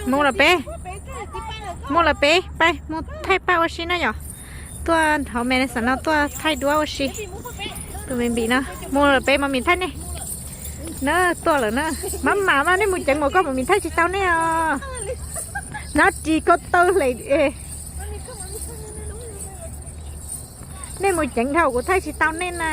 Mus lawm peb, mus lawm peb, pab mus thaij paj ua si na yom. Tuaj hauv Madison no tuaj thaij duab ua si. Tus me npim no, mus lawm peb, Mami thaij nej. Na, tuaj lawm na. Mab mam mas nej mus ceev mas koj Mami thaij tsis tau nej os. Nab ris koj taw hle. Nej mus ceev dhau kuv thaij tsis tau nej na.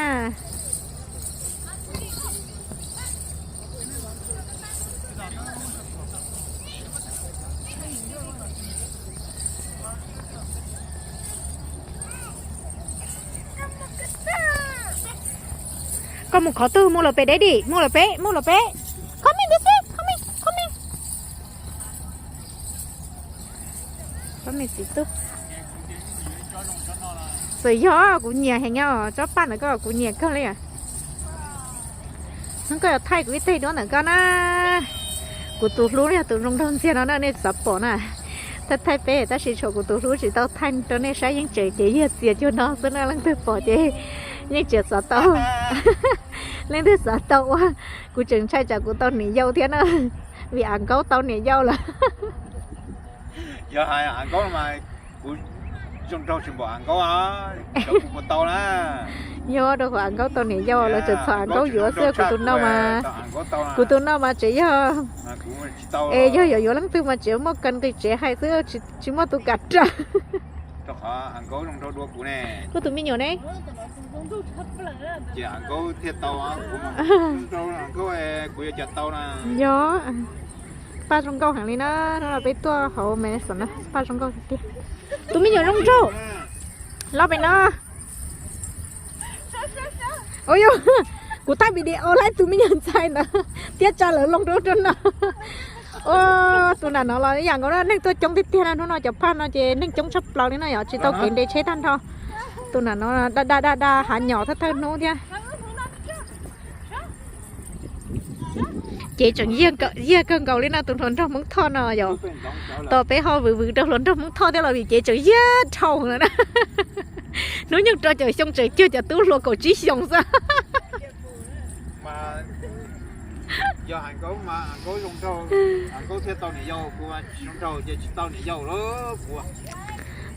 Koj mus qhov twg, mus lawm peb, Daddy, mus lawm peb, mus lawm peb. Come in this way, come in, come in. Pab me txiv tub. Txawm yog kuv nyiam heev os, tsob paj ntawm koj kuv nyiam kawg li. Hnub koj yuav thaij kuv ib teg duab ntawm koj na. Kuv tus hlub yog tus zoo nraug ntxiag no na, nej xav pom na. Thaij thaij peb tab sis tshuav kuv tus hlub tsis tau thaij rau nej saib, yeej tseem ces yog txias cuag no xwb na, leej twg pom ces yeej tseem xav tau. Leej twg xav tau ua, kuv tseem ntshai tsam kuv tau niam yau thiab na, vim Am Nkaub tau niam yau lawm. Yog hais Am Nkaub mas kuv zoo nraug tsis npaum Am Nkaub, kuv puas tau na. Yog rau qhov Am Nkaub tau niam yau lawv tseem txhom Am Nkaub yuav xwb, kuv tus no mas, kuv tus no mas tseem yog, es yog yuav yuav leej twg mas tseem muaj kas nqis tsev hais xwb, tsis muaj tus kam raws. Koj tus me nyuam ne? Yog, paj zoo nkauj heev li na, hnub no peb tuaj hauv Madison na, paj zoo nkauj tiag tiag. Tus me nyuam zoo nraug, los pem no. Ua yog, kuv thaij video laib tus me nyuam ntxhais ntawd thiab tsa lawv loo rau rau no. Ua, tus nram no los ib yam nkaus na, neeg tuaj coob tiag tiag na, hnub no cov paj no ces neeg coob tshaj plaws li na yom, tsis tau kev nres tsheb tag nrho. Tus nram no da da da da hav nyom thawj thawj hnub thiab. Cev tseem yiag kawg nkaus li no, tus hluas nraug Hmoob Thoj no yom. Tos peb ho vwv vwv rau hluas nraug Hmoob Thoj thiab los vim cev tseem yiag dhau lawm na. Hnub nyoog rau caum xyoo tseem cuag cov tub hluas kaum tsib xyoo xwb.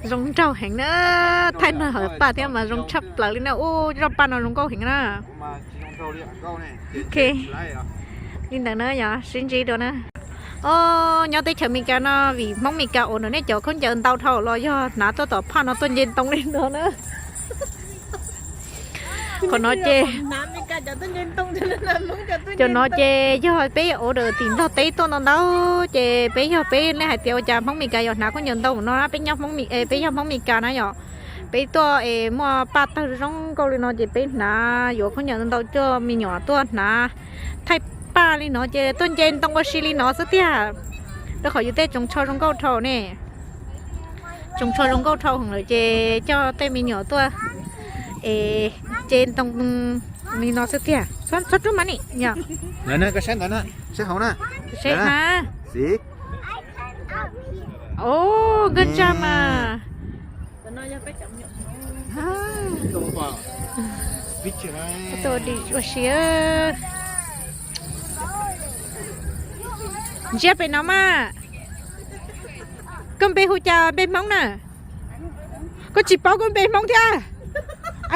Zoo nraug heev na, thaij no hawv paj thiab mas zoo tshaj plaws li na, ub, zoj paj no zoo nkauj heev na. Ok, li ntawd na yog sib ntsib dua na. O, nyob teb chaws Amelikas no vim Hmoob Amelikas ua ntawm nej cov khaub ncaws ntau dhau los yog hnav tuaj tom phaj no tuaj nce ntoo li no na. Qhov no ces, cov no ces yog peb order tim Nplog teb tuaj ntau ntau, ces peb yog peb, nej hais tias ua cas Hmoob Amelikas yuav hnav khaub ncaws ntau no na, peb nyob Hmoob, peb yog Hmoob Amelikas na yom. Peb tuaj es muaj paj tawg zoo nkauj li no ces peb hnav, yuav khaub ncaws ntau coj me nyuam tuaj hnav, thaij paj li no ces tuaj nce ntoo ua si li no xwb tiag. Rau qhov yus tej tsoos tsho zoo nkauj dhau ne, tsoos tsho zoo nkauj dhau heev lawm ces coj tej me nyuam tuaj es nce ntoo li no xwb tiag. Txhob rub mas ni yom. Seb hauv na. O, nkaj ntsa mas. Ua si. Ntsia pem no mas. Koj npe hu cas npe Hmoob na? Koj tsis paub koj npe Hmoob thiab?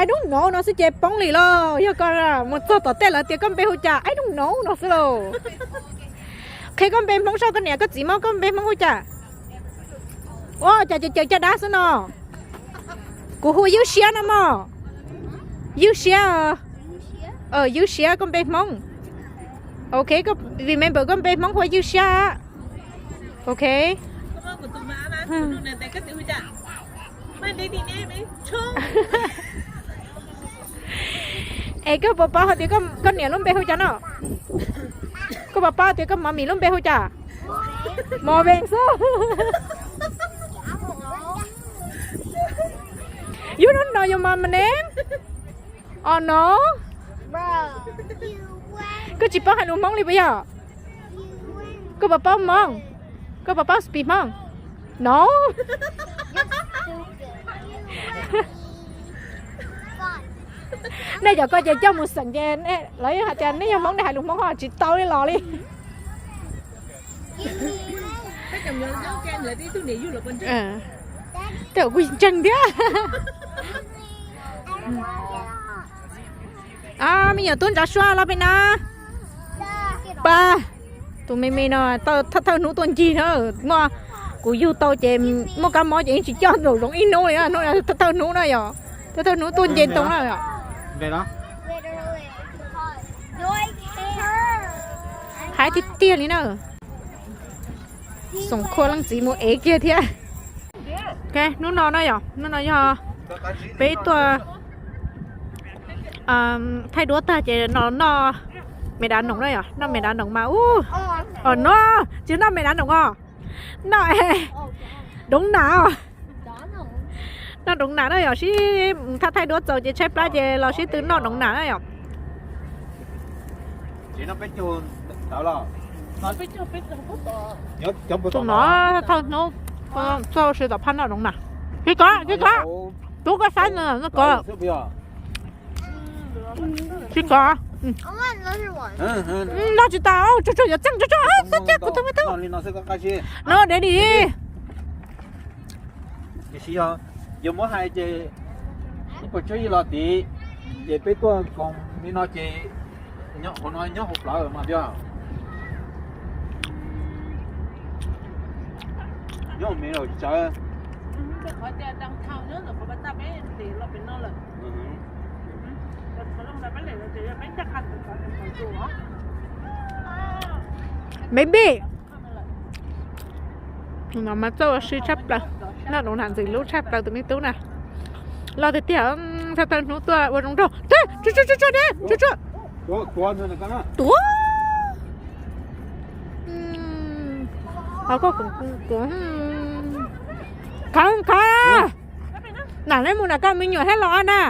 I don't know no xwb ces poob li los yog koj mus txog tom tej lawv tias koj npe hu cas I don't know no xwb lauj. Qhia koj npe Hmoob saib koj niam koj txiv mog, koj npe Hmoob hu cas? Ua cas ces caws caj dab xwb no. Kuv hu Ywj Siab no mog. Ywj Siab. Ywj Siab koj npe Hmoob. Ok, remember koj npe Hmoob hu Ywj Siab. Ok. Es koj puas paub hais tias koj niam lub npe hu cas no? Koj puas paub tias koj mov mis lub npe hu cas? Mov Vees xwb. You don't know your mom name? Oh no. Koj tsis paub hais lus Hmoob li puas yog? Koj puas paub Hmoob? Koj puas paub speak Hmoob? No. Nej cov ko ces coj mus xeem ces lawv hais tias nej yog Hmoob nej hais lus Hmoob ho tsis tau li los li. Tej zaum kuj ntseeg thiab. Me nyuam tub ntsav sua los pem no. Pab, tus me me no thawj thawj hnub tuaj ncig na. Muaj, kuv yug tau ces muaj kab mob ces yeej tsis coj nraum zoov ib hnub li na, hnub thawj thawj hnub na yom. Thawj thawj hnub tuaj nce ntoo na yom. Hais tiag tiag li na. Xoom Khua leej txiv mus ev kiag thiab. Hnub no na yom, hnub no yog peb tuaj thaij duab tag ces no noj me dav noom na yom, noj me dav noom mas ub, no tsis noj me dav noom os, noj doov nam os. Noj doov nam na yom, sib thaij thaij duab txaus ces tshaib plab ces los sib tw noj doov nam na yom. Tus no thawj hnub txoj sia tom phab noj doov nam. Tsis kov, tsis kov, tub koj saib no kov. Tsis kov. Noj tsis tas, tsuag tsuag yuav txeej tsuag tsuag, xab caj kuv tus me tub. No dev dim. Tiam sis yog, yog muab hais ces ib puas tsawg yig los tid, ces peb tuaj koom li no ces hauv no nyob hauv plawv mas thiab. Nyob me los tsawv. Maybe. No mas txoj ua si tshaj plaws, noj doov nam ntxim hlub tshaj plaws tus me tub na. Loj tiag tiag, thawj thawj hnub tuaj ua zoo nraug. Tsuag tsuag, tsuag tsuag, tuav. Khav, khav, nam neb mus nram koj me nyuam thiab los na.